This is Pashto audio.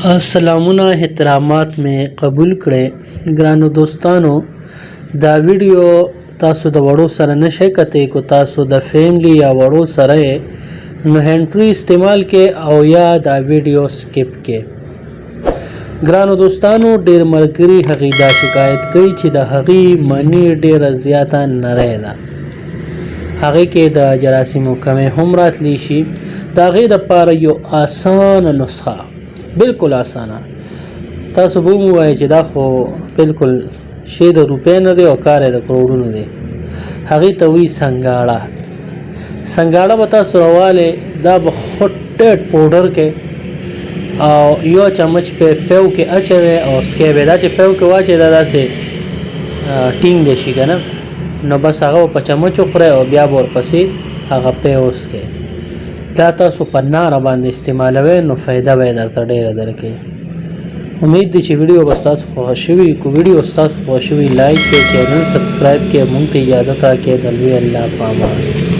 سلامونه احترامات می قبول کړئ ګرانو دوستانو. دا ویډیو تاسو د وړو سره نشئ کتی، کو تاسو د فیملی یا وړو سره نو هنټری استعمال کې او یا دا ویډیو سکپ کې. ګرانو دوستانو، ډیر ملګري هغې دا شکایت کوي چې د هغې منی ډیره زیاته نری ده، هغې کې د جراثیمو کمی هم راتلی شي. د هغې دپاره یو اسانه نسخه، بالکل اسانه، تاسو به هم ووایئ چې دا خو بالکل شی د روپۍ نه دی او کار یې د کروړونو دی. هغې ته وایي سنګاړه. سنګاړه به تاسو راوالئ، دا به ښه ټیټ پوډر کې او یو چمچ په پیو کې اچوي او سکې به دا چې پیو کې واچوي، دا داسې ټینګ شي که نه، نو بس هغه په چمچ وخورئ او بیا به ورپسې هغه پی وڅکئ. دا تاسو په ناره باندې استعمالوئ نو فایده به یې درته ډېره درکوي. امید دی چې ویډیو به ستاسو خوښه شوي. کو ویډیو ستاسو خوښه شوي، لایک کړئ، چینل سبسکرایب کړئ. مونږ ته اجازه راکړئ، د لوی الله په امان.